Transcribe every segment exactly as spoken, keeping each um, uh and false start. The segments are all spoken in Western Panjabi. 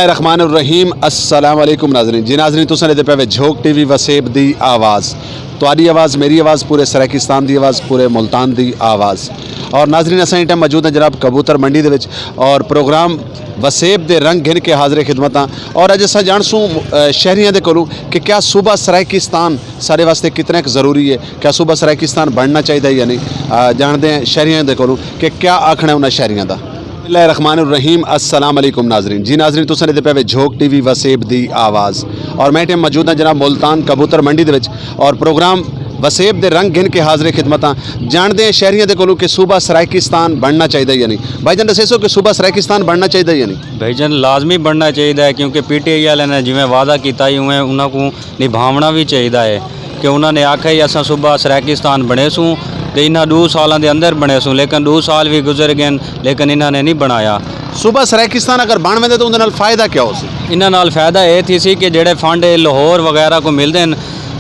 الرحمن الرحیم۔ السلام علیکم ناظرین۔ جی ناظرین، تساں دے پے وے جھوک ٹی وی وسیب دی آواز۔ تہاڈی آواز، میری آواز، پورے سرائیکستان دی آواز، پورے ملتان دی آواز۔ اور ناظرین، اساں اس ٹائم موجود ہیں جناب کبوتر منڈی دے وچ، اور پروگرام وسیب دے رنگ گھن کے حاضر خدمت ہاں۔ اور اج اساں جان سوں، اے، شہریاں دے کولوں کہ کیا صوبہ سرائیکستان سارے واسطے کتنا کُ ضروری ہے، کیا صوبہ سرائیکستان بننا چاہیدا ہے یا نہیں؟ آ، جانتے ہیں شہریاں دے کولوں کہ کیا آکھنا ہے انہاں شہریاں دا۔ بسم اللہ الرحمن الرحیم۔ السلام علیکم ناظرین۔ جی ناظرین، تساں دے پے وے جھوک ٹی وی وسیب دی آواز، اور میں ٹائم موجود ہاں جناب ملتان کبوتر منڈی دے وچ، اور پروگرام وسیب دے رنگ گھن کے حاضر خدمت ہاں۔ جانتے ہیں شہریاں دے کولوں کہ صوبہ سرائیکستان بننا چاہیدا ہے یا نہیں۔ بھائی جان، دسے سو کہ صوبہ سرائیکستان بننا چاہیدا ہے یا نہیں؟ بھائی جان، لازمی بننا چاہیدا ہے، کیونکہ پی ٹی آئی والے نے جویں وعدہ کیتا ہی اوویں انہاں کو نبھاونا وی چاہیدا ہے کہ انہاں نے آکھیا ہی اساں صوبہ سرائیکستان بنے سوں، تے انہاں دو سالاں دے اندر بنے سوں، لیکن دو سال وی گزر گئے، لیکن انہاں نے نہیں بنایا۔ صوبہ سرائیکستان اگر بن ویندے تو اندے نال فائدہ کیا ہو سی؟ انہاں نال فائدہ اے تھی سی کہ جڑے فنڈ اے لاہور وغیرہ کو ملدے ہن،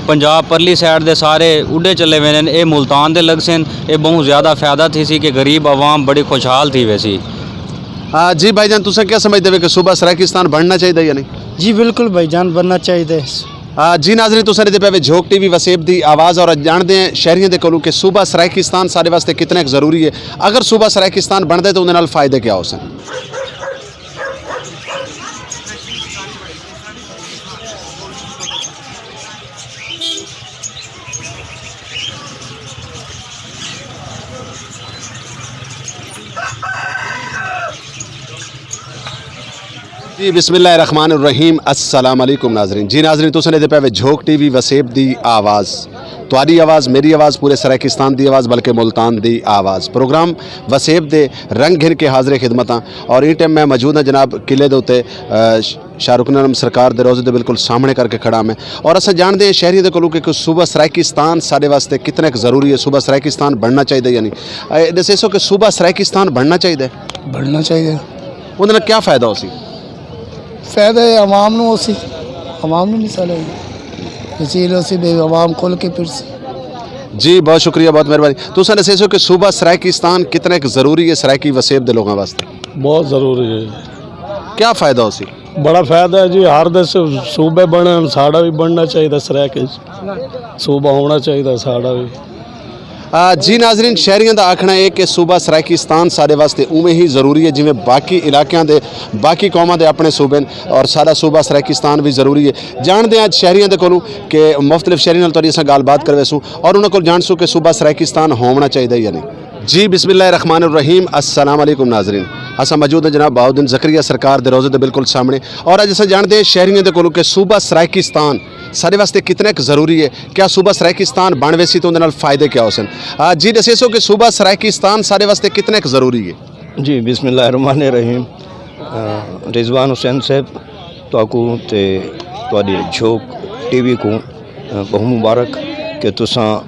پنجاب پرلی سائیڈ دے سارے اڈے چلے ویندے ہن، اے ملتان دے لگ سن، اے بہت زیادہ فائدہ تھی سی کہ غریب عوام بڑی خوشحال تھی ویسی۔ آ، جی بھائی جان، تساں کیا سمجھدے ہو کہ صوبہ سرائیکستان بننا چاہیدا یا نہیں؟ جی بالکل بھائی جان، بننا چاہیدا ہے۔ آ، جی ناظرین، تساں دے پے وے جھوک ٹی وی وسیب دی آواز، اور جانتے ہیں شہریاں دے کولوں کہ صوبہ سرائیکستان سارے واسطے کتنا کُ ضروری ہے۔ اگر صوبہ سرائیکستان بندا ہے تو اندے نال فائدے کیا ہو سن؟ جی بسم اللہ الرحمن الرحیم۔ السلام علیکم ناظرین۔ جی ناظرین، تساں نے دے پے وے جھوک ٹی وی وسیب دی آواز۔ تہاڈی آواز، میری آواز، پورے سرائیکستان دی آواز، بلکہ ملتان دی آواز۔ پروگرام وسیب دے رنگ گھن کے حاضر خدمت ہاں، اور اس ٹائم میں موجود ہاں جناب قلعے دے اُتے، آ، ش-، شاہ رخ عالم سرکار دے روزے دے بالکل سامنے کر کے کھڑا میں۔ اور اساں جانتے ہیں شہریوں دے کولوں کہ کوئی صوبہ سرائیکستان سارے واسطے کتنا کُ ضروری ہے، صوبہ سرائیکستان بننا چاہیدا یا نہیں۔ اے، دسے سو کہ صوبہ سرائیکستان بننا چاہیدا ہے؟ بننا چاہیدا۔ اندے نال کیا فائدہ ہو سی؟ فائدہ ہے عوام نوں ہو سی، عوام نوں نہیں سالے۔ اسی لیے اسی بے عوام کھل کے پھر سی۔ جی بہت شکریہ، بہت مہربانی۔ تساں دسے سو کہ صوبہ سرائیکستان کتنا کُ ضروری ہے سرائیکی وسیب دے لوگوں واسطے؟ بہت ضروری ہے۔ کیا فائدہ ہو سی؟ بڑا فائدہ ہے جی، ہر دے صوبے بنن، ساڈا بھی بننا چاہیے سرائیکی۔ صوبہ ہونا چاہیے ساڈا بھی۔ آ، جی ناظرین، شہریاں دا آکھنا ہے کہ صوبہ سرائیکستان سارے واسطے اوویں ہی ضروری ہے جویں باقی علاقیاں دے، باقی قوماں دے اپنے صوبے نے، اور سارا صوبہ سرائیکستان بھی ضروری ہے۔ جانتے ہیں اج شہریاں دے کولوں کہ مختلف شہریاں نال تہاڈی اساں گل بات کروے سوں اور انہاں کول جان سوں کہ صوبہ سرائیکستان ہونا چاہیے یا نہیں۔ جی بسم اللہ الرحمن الرحیم۔ السلام علیکم ناظرین، اساں موجود ہیں جناب بہاؤالدین زکریا سرکار دے روزے دے بالکل سامنے، اور اج اساں جانتے ہیں شہریاں دے کولوں کہ صوبہ سرائیکستان سارے واسطے کتنا کُ ضروری ہے؟ کیا صوبہ سرائیکستان بن ویسی تو اندے نال فائدے کیا ہو سن؟ آ، جی دسے سو کہ صوبہ سرائیکستان سارے واسطے کتنا کُ ضروری ہے؟ جی بسم اللہ الرحمن الرحیم۔ آ، رضوان حسین صاحب، تہاکوں تے تہاڈی جھوک ٹی وی کو، آ، بہت مبارک کہ تساں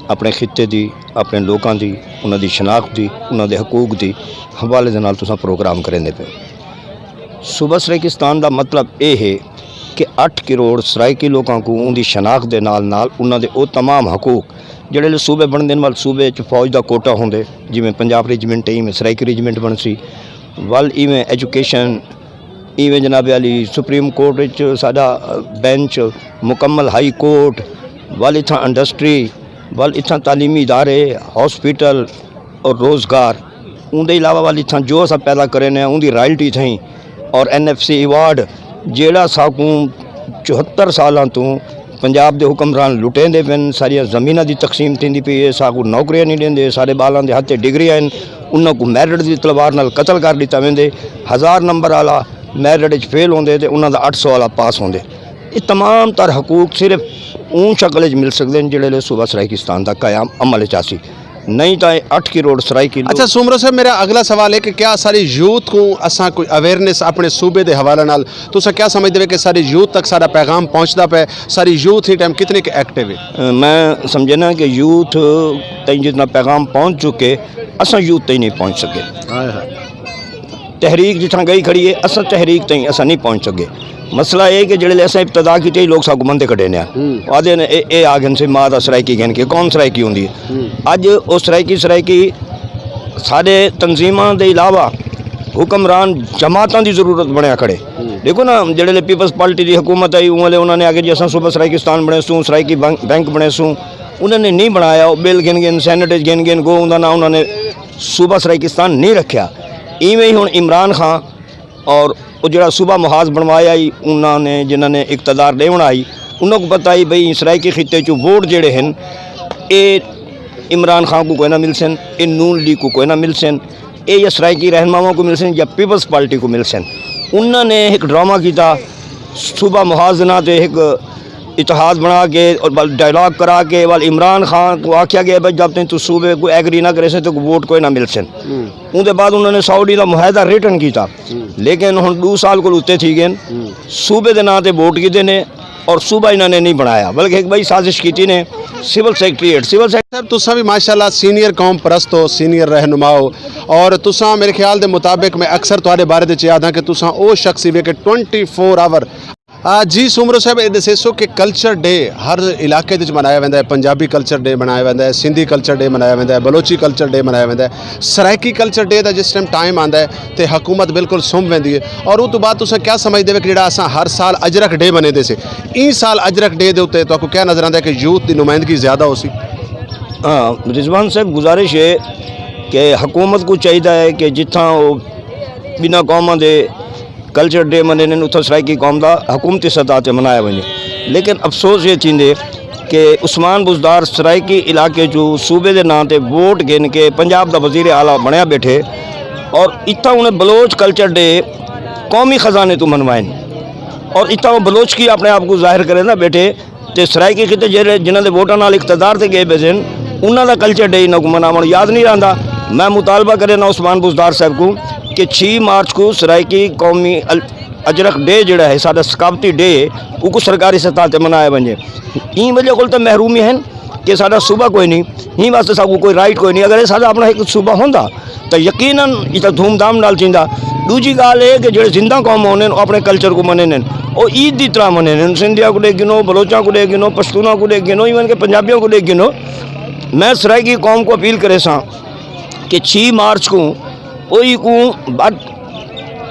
اپنے خطے دی، اپنے لوکاں دی، انہاں دی شناخت دی، انہاں دے حقوق دی حوالے دے نال تساں پروگرام کریندے پے۔ صوبہ سرائیکستان دا مطلب اے ہے کہ اٹھ کروڑ سرائیکی لوکاں کو ان دی شناخت دے نال نال انہاں دے او تمام حقوق، جڑے لے صوبے بندے نال صوبے وچ فوج دا کوٹا ہوندے، جویں پنجاب ریجمنٹ ہے، ایویں سرائیکی ریجمنٹ بن سی، ول ایویں ایجوکیشن، ایویں جناب علی سپریم کورٹ وچ ساڈا بینچ، مکمل ہائی کورٹ، ول اتھاں انڈسٹری، ول اتھاں تعلیمی ادارے، ہاسپٹل، اور روزگار، اون دے علاوہ والی تھاں جو اساں پیدا کرے نے، اون دی رائلٹی تھیں، اور این ایف سی ایوارڈ، جیڑا ساکوں چوہتر سالاں توں پنجاب دے حکمران لٹیں دے پن، ساریاں زمیناں دی تقسیم تھیندی پئی ہے، ساکوں نوکریاں نہیں دیندے، سارے بالاں دے ہاتھ تے ڈگریاں ہن، انہاں کو میرٹ دی تلوار نال قتل کر ڈتا ویندے، ہزار نمبر والا میرٹ وچ فیل ہوندے تے انہاں دا اٹھ سو والا پاس ہوندے۔ یہ تمام تر حقوق صرف اون شکل وچ مل سکدے ہیں جڑے لے صوبہ سرائیکستان دا قیام عمل وچ آسی، نہیں تاں یہ اٹھ کروڑ سرائیکی لوگ۔ اچھا سومرو صاحب، میرا اگلا سوال ہے کہ کیا ساری یوتھ کو اساں کوئی اویئرنس اپنے صوبے دے حوالے نال، تساں کیا سمجھدے ہو کہ ساری یوتھ تک سارا پیغام پہنچدا پے؟ ساری یوتھ ہی ٹائم کتنی کہ ایکٹیو ہے؟ میں سمجھنا کہ یوتھ تائیں جتنا پیغام پہنچ چکے، اساں یوتھ تائیں نہیں پہنچ سکے۔ تحریک جتھاں گئی کھڑی ہے، اساں تحریک تائیں اساں نہیں پہنچ سکے۔ مسئلہ یہ کہ جڑے لے اساں ابتدا کی تے لوگ ساکو مندے کھڑے نے، آدھے نے اے، اے آ گن سے ماں دا سرائیکی گن کے، کون سرائیکی ہوندی ہے؟ اج او سرائیکی، سرائیکی سارے تنظیماں دے علاوہ حکمران جماعتاں دی ضرورت بنیا کھڑے۔ دیکھو نا، جڑے لے پیپلز پارٹی دی حکومت آئی، اون والے انہاں نے آگے جی اساں صوبہ سرائیکستان بنے سوں، سرائیکی بینک، بینک بنے سوں، انہاں نے نہیں بنایا۔ او بل گن گن، سینٹ وچ گن گن، گو اوندا ناں انہاں نے صوبہ سرائیکستان نہیں رکھیا۔ ایویں ہی ہن عمران خان اور او جڑا صوبہ محاذ بنوایا ہی انہاں نے، جنہاں نے اقتدار لیونا ہی، انہاں کو پتہ ہی بھئی سرائیکی خطے چوں ووٹ جڑے ہن، اے عمران خان کو کوئی نہ مل سن، اے نون لیگ کو کوئی نہ مل سن، اے یا سرائیکی رہنماواں کو مل سن یا پیپلز پارٹی کو مل سن۔ انہاں نے ایک ڈرامہ کیتا، صوبہ محاذ دے ناں تے ایک اتحاد بنا کے اور بل ڈائیلاگ کرا کے، ول عمران خان کو آکھیا گیا بھائی جب تک تو صوبے کو ایگری نہ کرے سے تو ووٹ کوئی نہ مل سن۔ اون دے بعد انہاں نے سعودی دا معاہدہ ریٹن کیتا۔ لیکن ہن دو سال کول اتے تھی گئے۔ صوبے دے ناں تے ووٹ کیتے نے اور صوبہ انہاں نے نہیں بنایا، بلکہ ایک بڑی سازش کیتی نے۔ سول سیکرٹریٹ، سول سیکرٹری صاحب، تساں بھی ماشاءاللہ سینئر قوم پرست ہو، سینئر رہنما ہو، اور تساں میرے خیال دے مطابق، میں اکثر تہاڈے بارے دے چ یاد ہاں کہ تساں او شخص ہی وے کہ ٹوئنٹی فور آور۔ آ، جی سومرو صاحب، اے دسیسو کہ کلچر ڈے ہر علاقے دے وچ منایا ویندا ہے، پنجابی کلچر ڈے منایا ویندا ہے، سندھی کلچر ڈے منایا ویندا ہے، بلوچی کلچر ڈے منایا ویندا ہے۔ سرائیکی کلچر ڈے دا جس ٹائم ٹائم آندا ہے تے حکومت بالکل سم ویندی ہے۔ اور اس تو بعد تساں کیا سمجھدے ہو کہ جڑا اساں ہر سال اجرک ڈے بنے دے سے، این سال اجرک ڈے دے اُتے تہاکوں کیا نظر آندا ہے کہ یوتھ دی نمائندگی زیادہ ہو سی؟ ہاں، رضوان صاحب، گزارش ہے کہ حکومت کو چاہیدا ہے کہ جتھاں او بنا قوماں دے کلچر ڈے منانے نے، اتھاں سرائیکی قوم دا حکومتی سطح تے منایا ونجے۔ لیکن افسوس یہ تھیندے کہ عثمان بزدار سرائیکی علاقے چوں صوبے دے ناں تے ووٹ گھن کے پنجاب دا وزیر اعلیٰ بنیا بیٹھے، اور اتھاں انہیں بلوچ کلچر ڈے قومی خزانے تو منوائن، اور اتھاں وہ بلوچ کی اپنے آپ کو ظاہر کرے نہ بیٹھے۔ تے سرائیکی خطے جڑے جنہاں دے ووٹاں نال اقتدار تے گئے بیٹھے ہن، انہاں دا کلچر ڈے انہاں کو مناوݨ یاد نہیں رہندا۔ میں مطالبہ کرے نا عثمان بزدار صاحب کو کہ چھ مارچ کو سرائیکی قومی ال- اجرک ڈے جڑا ہے، ساڈا ثقافتی ڈے ہے، او کو سرکاری سطح تے منایا ونجے۔ این وجہ کول تے محرومی ہیں کہ ساڈا صوبہ کوئی نہیں، این واسطے ساکو کوئی رائٹ کوئی نہیں۔ اگر اے ساڈا اپنا ایک صوبہ ہوندا تے یقیناً اتنا دھوم دھام نال تھیندا۔ دوجی گال اے کہ جڑے زندہ قوم ہونے او اپنے کلچر کو مننے، او عید دی طرح مننے، سندھیاں کو ڈے گنو، بلوچاں کو ڈے گنو، پشتوناں کو ڈے گنو، ایون کہ پنجابیاں کو ڈے گنو۔ میں سرائیکی قوم کو اپیل کرے ساں کہ چھ مارچ کو کوئی کو بد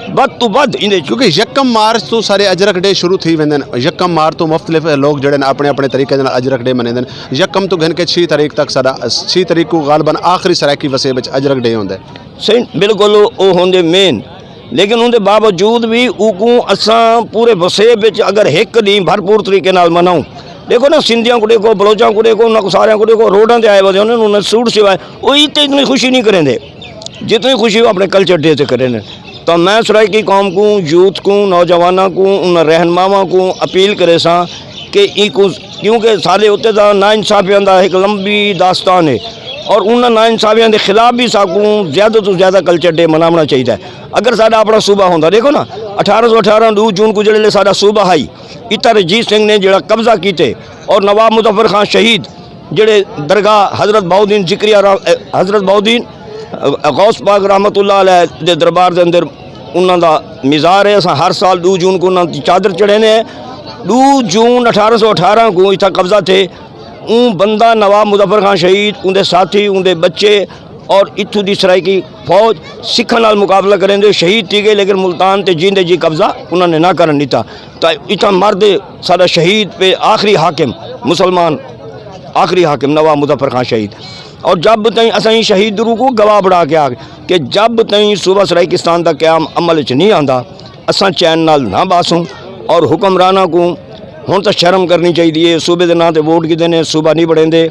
بد تو بد اندے چ کیونکہ یکم مارچ تو سارے اجرک ڈے شروع تھی ویندے نے۔ یکم مارچ تو مختلف لوگ جڑے نے اپنے اپنے طریقے دے نال اجرک ڈے منیندے نے۔ یکم تو گھن کے چھ تاریخ تک سارا، چھ تاریخ کو غالباً آخری سرائیکی وسیب وچ اجرک ڈے ہوندا ہے۔ صحیح، بالکل او ہوندے مین، لیکن اون دے باوجود بھی اوکوں اساں پورے وسیب وچ اگر ہک دن بھرپور طریقے نال مناؤں، دیکھو نا، سندھیاں کو دیکھو، بلوچاں کو دیکھو، انہاں کو ساریاں کو دیکھو، روڈاں تے آئے ہوئے ہوندے نے، انہاں نے سوٹ سوائے، او عید تے اتنی خوشی نہیں کریندے جتنی خوشی وہ اپنے کلچر ڈے تے کریندے۔ تو میں سرائیکی قوم کو، یوتھ کو، نوجواناں کو، انہاں رہنماواں کو اپیل کرے ساں کہ ای کو، کیونکہ سارے اتنے دا نا انصافیاں دا ایک لمبی داستان ہے، اور انہاں نا انصافیاں دے خلاف بھی ساکوں زیادہ تو زیادہ کلچر ڈے مناونا چاہیدا ہے۔ اگر ساڈا اپنا صوبہ ہوندا، دیکھو نا، اٹھارہ سو اٹھارہ، دو جون کو جڑے لے ساڈا صوبہ ہائی، اتھا رجیت سنگھ نے جڑا قبضہ کیتے اور نواب مظفر خان شہید جڑے درگاہ حضرت بہاؤالدین ذکریہ را-، حضرت بہاؤالدین غوث پاک رحمت اللہ علیہ دے دربار دے اندر انہاں دا مزار ہے۔ اساں ہر سال دو جون کو انہاں دی چادر چڑھے نے۔ دو جون اٹھارہ سو اٹھارہ کو اتھا قبضہ تھے۔ اون بندہ نواب مظفر خان شہید، اون دے ساتھی، اون دے بچے اور اتھوں دی سرائیکی فوج سکھاں نال مقابلہ کریں دے شہید تھی گئے، لیکن ملتان تے جیندے جی قبضہ انہاں نے نہ کرن دتا۔ تا اتھاں مرد ساڈا شہید پہ آخری حاکم مسلمان، آخری حاکم نواب مظفر خان شہید۔ اور جب تائیں اساں شہید درو کو گواہ بنا کے آ کہ جب تائیں صوبہ سرائیکستان دا قیام عمل وچ نہیں آندا، اساں چین نال نہ باسوں۔ اور حکمراناں کو ہن تاں شرم کرنی چاہیدی ہے، صوبے دے ناں تے ووٹ کیتے نے، صوبہ نہیں بڑھیندے۔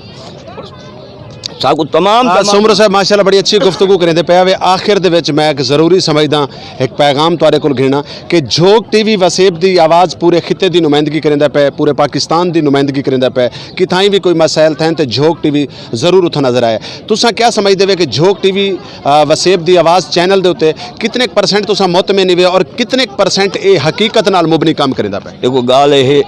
ساکو تمام آ، تمام سومرو صاحب، ماشاءاللہ بڑی اچھی گفتگو کریں دے پیا وے۔ آخر دے وچ میں ایک ضروری سمجھدا، ایک پیغام تہاڈے کول گھننا کہ جھوک ٹی وی وسیب دی آواز پورے خطے دی نمائندگی کریندا پے، پورے پاکستان دی نمائندگی کریندا پے۔ کتھائیں بھی کوئی مسائل تھین تے جھوک ٹی وی ضرور اتھاں نظر آئے۔ تساں کیا سمجھدے وے کہ جھوک ٹی وی، آ، وسیب دی آواز چینل دے اُتے کتنے پرسنٹ تساں مطمئن وے اور کتنے پرسنٹ اے حقیقت نال مبنی کام کریندا پے؟ دیکھو، گال اے ہے،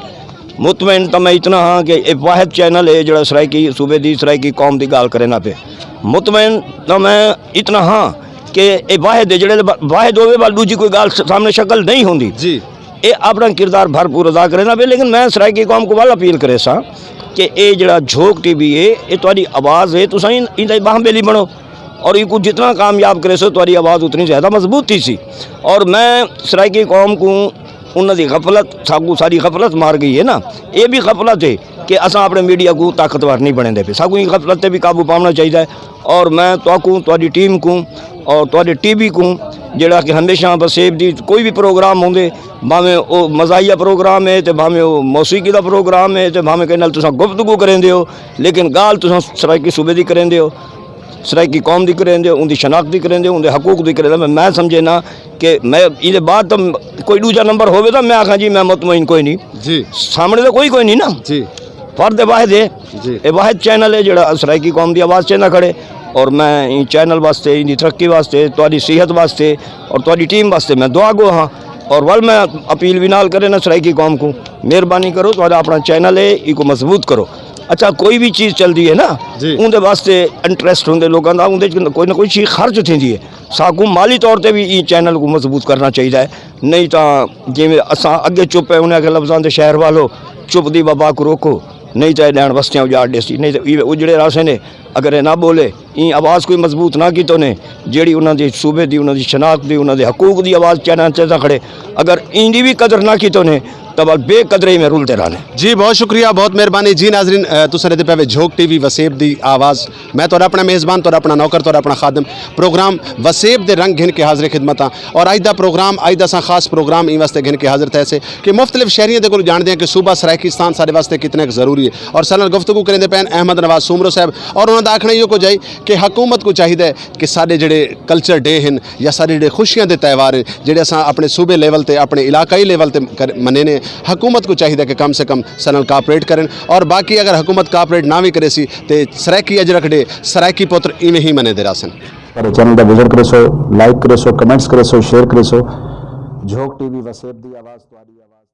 مطمئن تاں میں اتنا ہاں کہ اے واحد چینل ہے جڑا سرائیکی صوبے دی، سرائیکی قوم دی گال کریندا پے۔ مطمئن تاں میں اتنا ہاں کہ اے واحد ہے، جڑے با-، واحد ہووے، بل دوجی کوئی گال س-، سامنے شکل نہیں ہوندی۔ جی۔ اے اپنا کردار بھرپور ادا کریندا پے، لیکن میں سرائیکی قوم کو ول اپیل کرے ساں کہ اے جڑا جھوک ٹی وی ہے، اے تہاڈی آواز ہے، تساں ان-، ایندا باہم بیلی بنو اور ان کو جتنا کامیاب کرے سو، تہاڈی آواز اتنی زیادہ مضبوط تھی سی۔ اور میں سرائیکی قوم کو انہاں دی غفلت، ساکوں ساری غفلت مار گئی ہے نا۔ یہ بھی غفلت ہے کہ اساں اپنے میڈیا کو طاقتور نہیں بنے دے پے۔ ساکوں یہ غفلت تے بھی قابو پاونا چاہیدا ہے۔ اور میں تہاکوں، تہاڈی ٹیم کو اور تہاڈے ٹی وی کو، جڑا کہ ہمیشہ وسیب دی کوئی بھی پروگرام ہوندے، بھاویں او مزاحیہ پروگرام ہے تے بھاویں او موسیقی دا پروگرام ہے تے بھاویں کہ نال تساں گفتگو کریندے ہو، لیکن گال تساں سرائیکی صوبے دی کریندے ہو، سرائیکی قوم دی کریندے ہو، ان دی شناخت دی کریندے ہو، ان دے حقوق دی کریندے ہو۔ میں سمجھے نا کہ میں ایدے بعد تم کوئی دوجا نمبر ہووے تاں میں آکھاں جی میں مطمئن کوئی نہیں۔ جی۔ سامنے تاں کوئی کوئی نہیں نا۔ جی۔ فرد واحد ہے۔ جی۔ اے واحد چینل ہے جڑا سرائیکی قوم دی آواز چیندا کھڑے، اور میں ان چینل واسطے، ان دی ترقی واسطے، تہاڈی صحت واسطے اور تہاڈی ٹیم واسطے میں دعا گو ہاں۔ اور ول میں اپیل بھی نال کرے نا سرائیکی قوم کو، مہربانی کرو، تہاڈا اپنا چینل ہے، ایکو مضبوط کرو۔ اچھا، کوئی بھی چیز چلدی ہے نا، جی۔ اون دے واسطے انٹرسٹ ہوندے لوکاں دا، اون دے وچ کوئی نہ کوئی چیز خرچ تھیندی ہے۔ ساکوں مالی طور تے بھی این چینل کو مضبوط کرنا چاہیدا ہے، نہیں تاں جویں اساں اگے چپ ہے، انہاں کے لفظاں دے شہر والو، چپ دی وبا کو روکو، نہیں تاں اے ڈین وستیاں اجاڑ دے سی، نہیں تاں ایویں اجڑے راسے نے۔ اگر اے نہ بولے، این آواز کوئی مضبوط نہ کیتو نے، جیڑی انہاں دی صوبے دی، انہاں دی شناخت دی، انہاں دے حقوق دی آواز چینل تے نہ کھڑے، اگر این دی بھی قدر نہ کیتو نے، تاں بس بے قدرے میں رلتے رہنے۔ جی، بہت شکریہ، بہت مہربانی۔ جی ناظرین، اے، تساں دے پے وے جھوک ٹی وی وسیب دی آواز۔ میں تہاڈا اپنا میزبان، تہاڈا اپنا نوکر، تہاڈا اپنا خادم۔ پروگرام وسیب دے رنگ گھن کے حاضر خدمت ہاں۔ اور اج دا پروگرام، اج دا اساں خاص پروگرام این واسطے گھن کے حاضر تھے سے کہ مختلف شہریاں دے کول جاندے ہیں کہ صوبہ سرائیکستان ساڈے واسطے کتنے کُ ضروری ہے۔ اور ساڈے نال گفتگو کریندے پے ہن احمد نواز سومرو صاحب، اور انہاں دا آکھنا ایہو کچھ ہے کہ حکومت کو چاہیدا ہے کہ ساڈے جڑے کلچر ڈے ہن یا ساڈے جڑے خوشیاں دے تہوار ہن، جڑے اساں اپنے صوبے لیول تے، اپنے علاقائی لیول تے کر-، منینے، حکومت کو چاہیدا کہ کم سے کم ساڈے نال کوآپریٹ کرن۔ اور باقی اگر حکومت کوآپریٹ نہ وی کرے سی تے سرائیکی اجرک ڈے، سرائیکی پتر ایویں ہی منے دے رہسن۔ پر چینل دا وزٹ کرے سو، لائک کرے سو، کمنٹس کرے سو، شیئر کرے سو۔ جھوک ٹی وی وسیب دی آواز، تہاڈی آواز۔